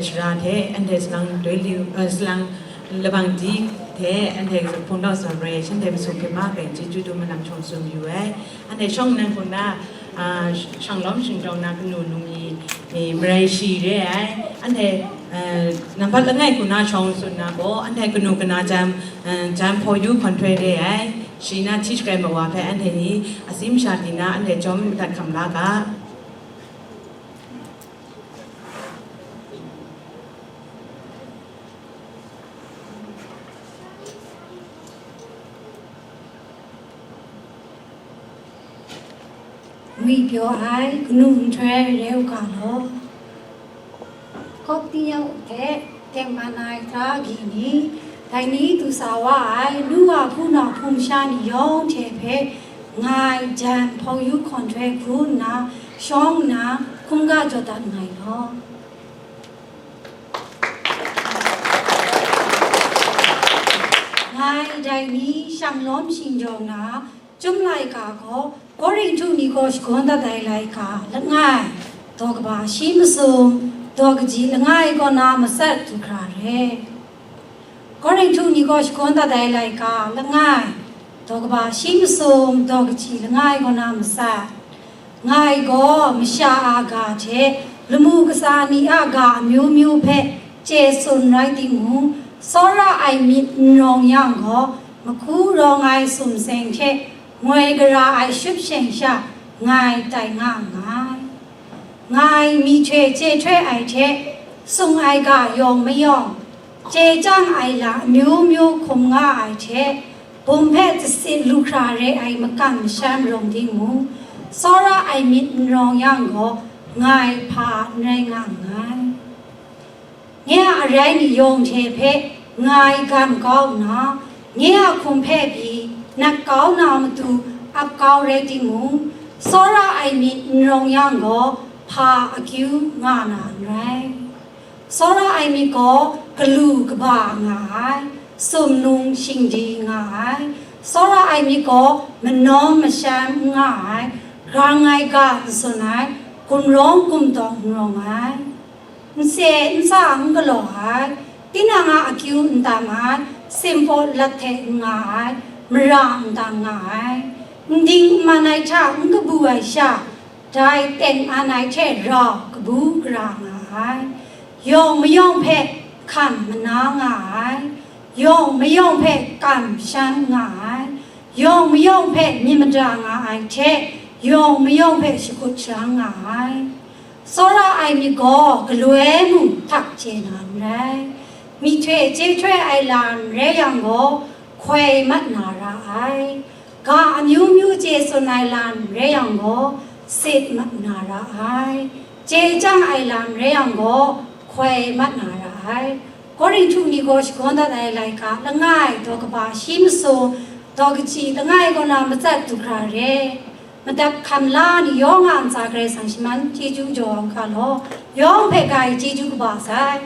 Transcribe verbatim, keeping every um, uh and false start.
Shara hte anhte salang doi liu, eh, salang labang di hte anhte hpung daw sa re, shanhte masum hpe ma hpe chyeju dum malam shawng tsun yu ai. Anhte shawng nnan hpung na, ah, shanglawm shingjawng na kanu num ni, eh, marai shi re ai. Anhte, eh, nambat langai hku na shawng tsun na gaw, anhte kanu kana jam, eh, jam hpaw yu hkawn htoi re ai. Shi na hti sharai mawa hpe anhte ni, asi masha ni na anhte jawm madat hkam la ga. Ngwi pyaw ai kanu nhtoi re u ga law. Kawp tingnyang hte tengman ai hta agyi ni, dai ni du sa wa ai nu wa hpung na hpung sha ni yawng hte hpe ngai jan hpaw yu hkawn htoi hku nna shawng nna hkungga jaw dat nngai law. Ngai dai ni shanglawm shingjawng na, Chyum laika gaw, Korinhtu ni gaw shakawn dat ai laika langai, daw kaba shi masum, daw kaji langai kaw na matsat du hkra re. Korinhtu ni gaw shakawn dat ai laika langai, daw kaba shi masum, daw kaji langai kaw na matsat. Ngai gaw masha a ga hte lamu kasa ni a ga amyu myu hpe chye tsun rai timung, tsawra ai myit n rawng yang gaw, mahku rawng ai sumseng hte ngoi gara ai shut sheng sha ngai tai nga nngai. Ngai myihtoi chye htoi ai hte, sung ai ga yawng mayawng, chye chyang ai lam amyu myu hkum nga ai hte, bum hpe zasit lu hkra re ai makam masham rawng timung, tsawra ai myit n rawng yang gaw, ngai hpa n rai nga nngai. Nye a arai ni yawng hte hpe ngai gam kau nna, nye a hkum hpe pyi nat kau na matu ap kau rai timung, tsawra ai myit n rawng yang gaw, hpa akyu nga na n rai. Tsawra ai myit gaw galu kaba nga ai, sumnung shingdi nga ai. Tsawra ai myit gaw manawng masham n nga ai, grang ai ga n tsun ai, gumrawng gumtawng n rawng ai. Nse nsa n galaw ai, tinang a akyu n tam ai, singpawt lat hte n nga ai, mara n tam nga ai, n ding n man ai hta n kabu ai sha, dai teng an ai hte rau kabu gara nga ai, yawng mayawng hpe hkam mana nga ai, yawng mayawng hpe kamsham nga ai, yawng mayawng hpe myit mada nga ai hte, yawng mayawng hpe shakut sharang nga ai. Tsawra ai myit gaw galoi mung htak chye na n rai. Myihtoi chye htoi ai lam rai yang gaw, hkoi mat na ra ai. Ga amyu myu chye tsun ai lam rai yang gaw, sit mat na ra ai. Chye chyang ai lam rai yang gaw, hkoi mat na ra ai. Korinhtu ni gaw shakawn dat ai laika langai, daw kaba shi masum, daw kaji langai kaw na matsat du hkra re. Madat hkam la ni yawng a ntsa Karai Kasang shaman chyeju jaw ai u ga law, yawng hpe ga ai chyeju kaba sai.